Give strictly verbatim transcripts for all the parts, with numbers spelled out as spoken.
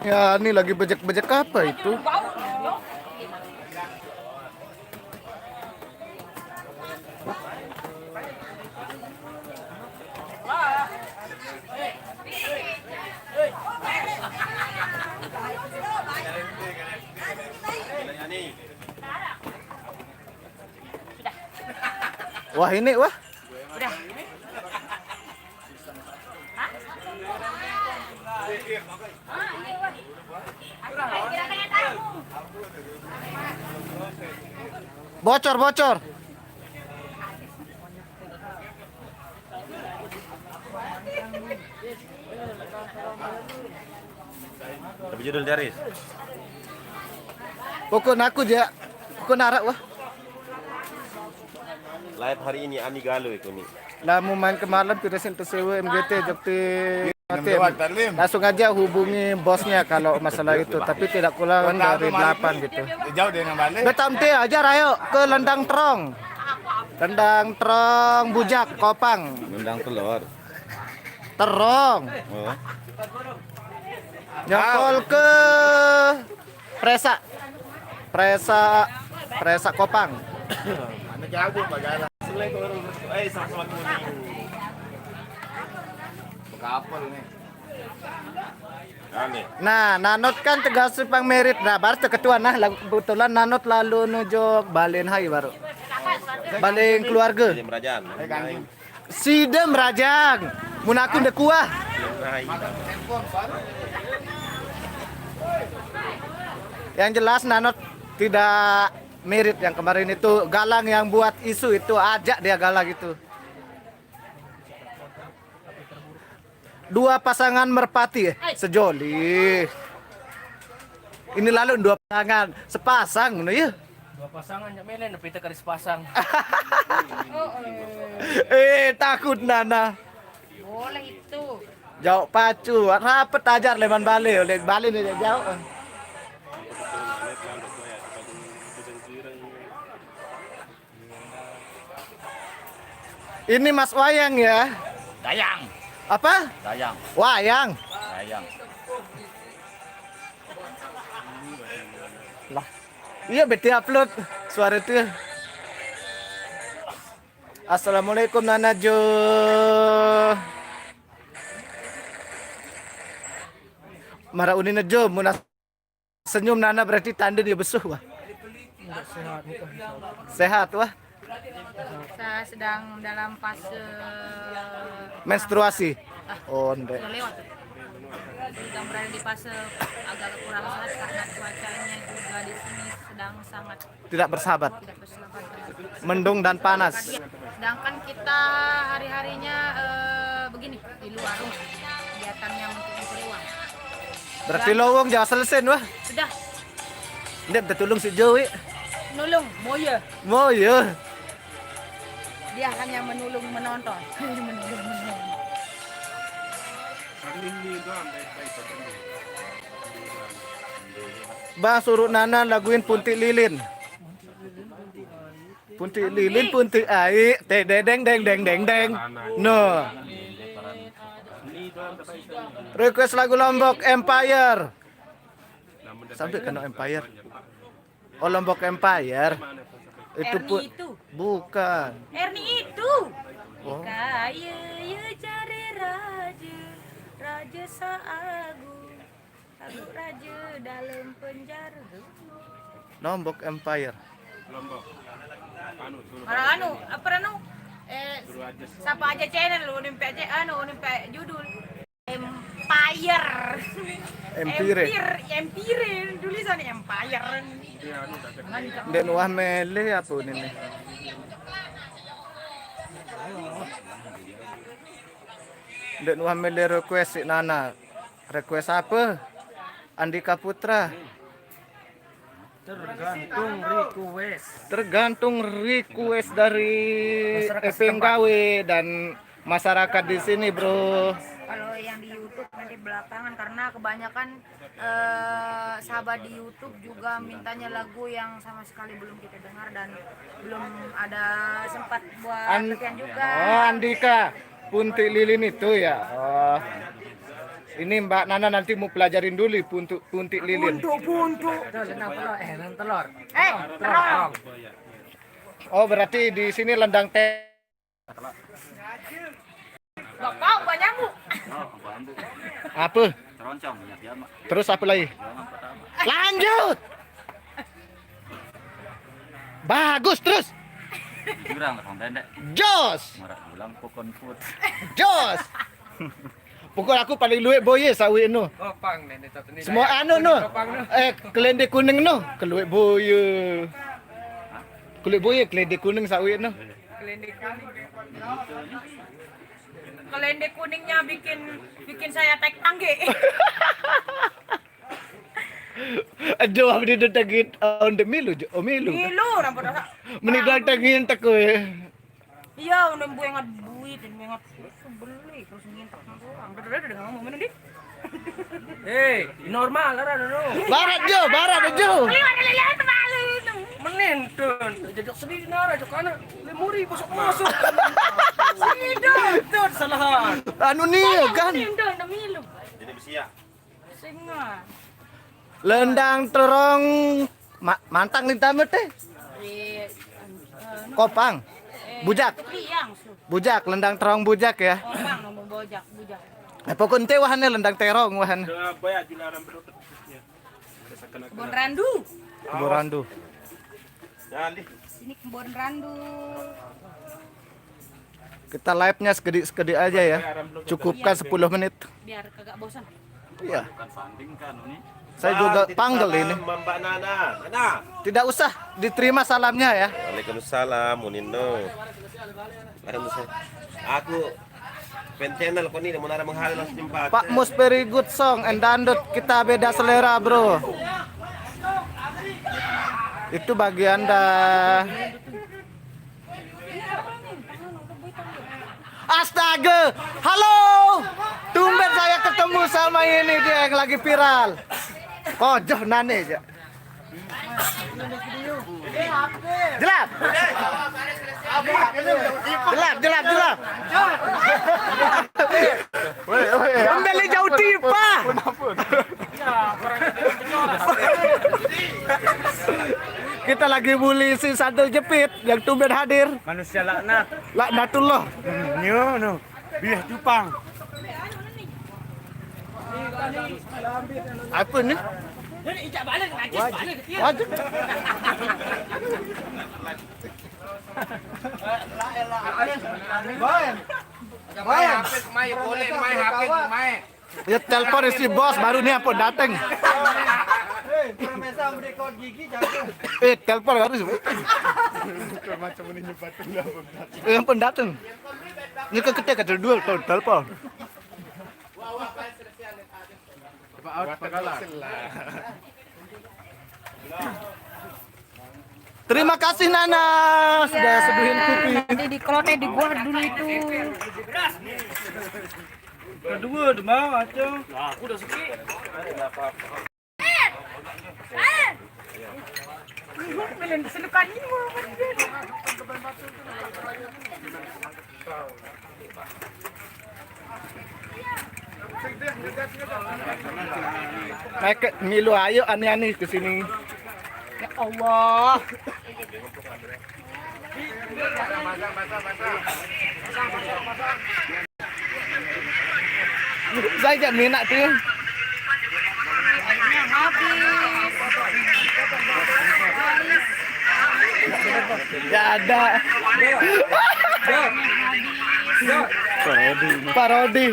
Ya, ini lagi bejek-bejek apa itu? Wah, ini, wah. Udah. Hah? Bocor, bocor. Tapi judul dari. Pokok naku ja. Pokok narak wah. Live hari ini Ami Galo itu nih. Lah mau main ke malam kita sih sewa M G T Jogti. Langsung aja hubungi bosnya kalau masalah itu, tapi tidak kurang dari delapan gitu. Jauh dengan balik. Betam aja rayo ke Lendang Terong. Lendang Terong Bujak Kopang. Lendang Telur. Terong. Oh. Nyokol ke Presa. Presa, Presa Kopang. Mana jago, Pak Gala? Assalamualaikum warahmatullahi wabarakatuh. Eh, sama-sama kuning. Bekapel nih. Aneh. Nah, Nanot kan tegas pang merit. Nah, baru ketua nah, lagu kebetulan Nanot lalu nuju balen hai baru. Balen keluarga. Jadi merajaan. Eh, Kang. Sida merajang. Mun aku ndak kuah. Yang jelas Nanot tidak merit yang kemarin itu galang yang buat isu itu ajak dia galang itu. Dua pasangan merpati eh, sejoli. Ini lalu dua pasangan, sepasang ngono ya. Dua pasangan ya melen tapi kita kali sepasang. Eh, takut Nana. Boleh itu. Jauh pacu, rapet ajar leman bale, oleh bale nih jauh. Ini Mas Wayang ya? Dayang. Apa? Dayang. Wayang. Dayang. Lah. Iya, beti upload suara itu. Assalamualaikum Nana Jo. Mara uni nejo mun senyum Nana berarti tanda dia besuh wah. Enggak sehat, bukan sehat. Sehat wah. Saya sedang dalam fase menstruasi. Ah, oh, ndek. Sudah lewat. Sedang berada di fase agak kurang sehat karena cuacanya juga di sini sedang sangat tidak bersahabat. Tidak bersahabat. Mendung dan panas. Sedangkan kita hari-harinya eh, begini di luar rumah. Kegiatannya untuk mencari uang. Berarti lowong jauh selesai wah. Sudah. Ndek minta tolong si Jowi. Nulung, moye. Moye. Dia hanya menulung menonton. Menulung menonton. Bang suruh Nana laguin Punti Lilin. Punti Lilin, Punti Ai, te dedeng deng deng deng deng. No. Request lagu Lombok Empire. Sampai kena Empire. Oh, Lombok Empire. Itu pun itu. Bukan. Erni itu. Oh. Kaya ya cari raja, raja saagu, agu raja dalam penjara. Lombok Empire. Lombok. Anu, anu, apa anu? Eh, siapa aja channel lu nimpe anu nimpe judul. Empire. Empire. Empire, Empire, tulisan Empire. Ndek wah mele apa ini? Ndek wah mele request si Nana. Request apa? Andika Putra. Tergantung request. Tergantung request dari F P N K W dan masyarakat di sini, Bro. Kalau yang di YouTube nanti belakangan karena kebanyakan eh, sahabat di YouTube juga mintanya lagu yang sama sekali belum kita dengar dan belum ada sempat buat latihan juga. Oh, Andika Punti Lilin itu ya. Oh. Ini Mbak Nana nanti mau pelajarin dulu puntuk puntik lilin. Puntuk-puntuk. Tuh, lendang telur, eh, lendang telur. Eh, terong. Oh, berarti di sini lendang teh. Gak kau, gak nyamuk. Apa? Teroncong ya dia mah. Terus apa lagi? Jangan pertama. Lanjut. Bagus terus. Jurang orang pendek. Jos. Marak pulang pokon put. Jos. Pukul aku paling luwih boye sawit nu. Kopang nih, nih, satu nih. Semua anu nu. Eh, kelende kuning nu, keluwih boye. Keluwih boye kelende kuning sawit nu. Kelende kuning. Kelende kuningnya bikin bikin saya tek tangge. Aduh, abdi nu tagit on the milu jo, oh milu. Milu, nampak dah. Meni dang tagit tak kowe. Iya, udah buengat buit dan buengat beli terus ngintak orang. Udah udah udah ngomong mana di? Eh, normal lah, no. Barat jo, barat jo. Liwat lele itu malu itu. Menentun, jajak sedih nara, jok anak. Lemuri masuk-masuk. Sidon. Itu salahan. Anu nih kan. Sidon demi lu. Jadi besi ya. Singa. Lendang terong ma- mantang nih tamu teh. Iya. Kopang. Bujak. Liang su. Bujak, lendang terong bujak ya. Orang nomor bojak bujak. Eh, pokok ente wahane lendang terong wahane. Udah banyak jularan berutut. Ya. Ada sakena Kebon randu. Borandu. Jangan di. Sini kebon randu. Kita live-nya sekedi-sekedi aja ya. Cukupkan sepuluh menit. Biar kagak bosan. Iya. Bukan sanding kan ini. Saya juga panggil ini. Mbak Nana. Nana. Tidak usah diterima salamnya ya. Waalaikumsalam, Munindo. Bareng saya. Aku fan channel kau ni, mau nara menghal langsung jumpa. Pak Mus very good song and dangdut, kita beda selera, bro. Itu bagi Anda. Astaga, halo. Tumben saya ketemu sama ini, dia yang lagi viral. Kojoh nane aja. Jelap. Jelap, jelap, jelap. Pembeli jauh tipa. Kita lagi bully si Sandal Jepit yang tumben hadir. Manusia laknat. Laknatullah. Nyo no. Biar cupang. Apa ni? Wajib. Mai, boleh mai, hapin mai. Ya telepon si bos baru nih apa dateng. Eh, telepon baru sih. Yang pun dateng. Ini ke kita kata dua telepon. Terima kasih Nana sudah seduhin kopi. Tadi di kalau teh di gua dulu itu. Kedua demam acung. Belum selukan ini. Kayak milu ayo ani-ani ke sini. Ya Allah. Saya jam minat tuh. Habis. Ya ada. Parodi. Parodi.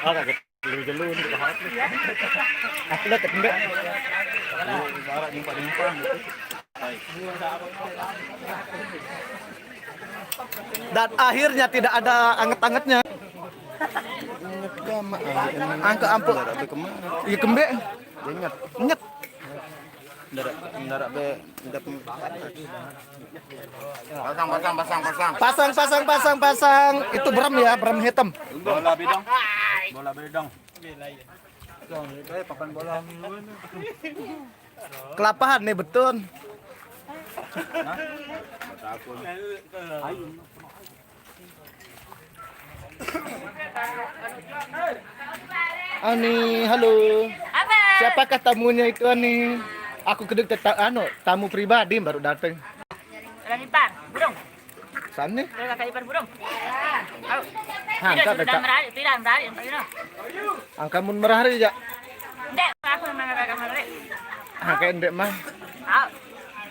Ah, kaget. Gelu-gelu nih, pahat nih. Aku lihat kembek. Suara nyimpan-nyimpan gitu. Dan akhirnya tidak ada anget-angetnya. Angka ampun. Iya kembek. Nyet. Nyet. Ndaraq, ndaraq be, ndaraq. Pasang, pasang, pasang, pasang. Pasang, pasang, pasang, pasang. Itu berem ya, berem hitam. Bola bidang. Bola bidang. Kelapahan nih betul. Ani, halo. Apa? Siapakah tamunya itu, Ani? Aku kedek teta- anu, tamu pribadi baru datang. Orang ipar, burung. Sani? Orang kakak ipar burung. Au. Hah, Tidak, tak sudah dekat. Merari, tidak merari, tidak. Angkamun merari ya. Ndak, aku memang kakak merari. Angka ndek mah. Au.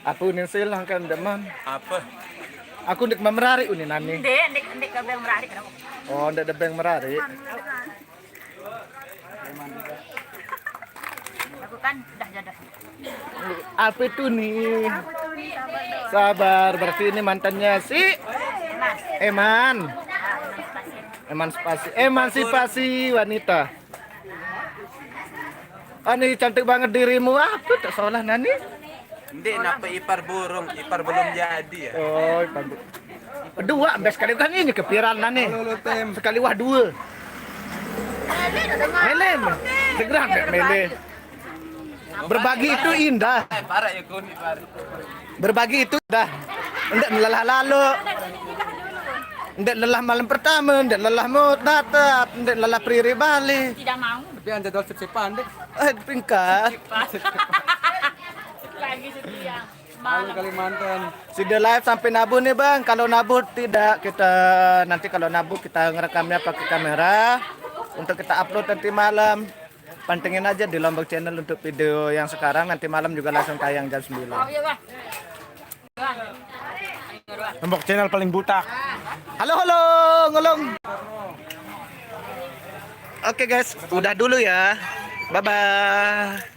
Aku ninsil angka ndek man. Apa? Aku ndek merari uni nani. Ndak, ndak, ndak kau yang merari kenapa? Oh, ndek debeng merari. Aku kan sudah jodoh. Apa itu nih? Sabar, berarti ini mantannya si Mas. Eman. Ah, emansipasi. Emansipasi, emansipasi wanita. Ani, cantik banget dirimu. Apa tak salah nani? Ndik, napa ipar burung? Ipar belum jadi ya? Oh, ipan bu- dua bes kali kan ini kepiral nani. Halo, halo, Tem. Sekali wah dua. Mele, segera nggak mele. Berbagi itu indah. Eh, parah ya kuni parah. Berbagi itu indah. Ndak lelah lalu. Ndak lelah malam pertama, ndak lelah mau tatap, ndak lelah priri balik. Tidak mau. Tapi anda jadwal sip-sipan deh. Eh, pingkat. Lagi setia. Halo Kalimantan. Sudah live sampai nabuh nih, Bang. Kalau nabuh tidak, kita nanti kalau nabuh kita ngerekamnya pakai kamera untuk kita upload nanti malam. Pantengin aja di Lombok Channel untuk video yang sekarang, nanti malam juga langsung tayang jam sembilan. Iya, Bang. Lombok Channel paling butak. Halo, halo, ngolong. Oke guys, udah dulu ya. Bye bye.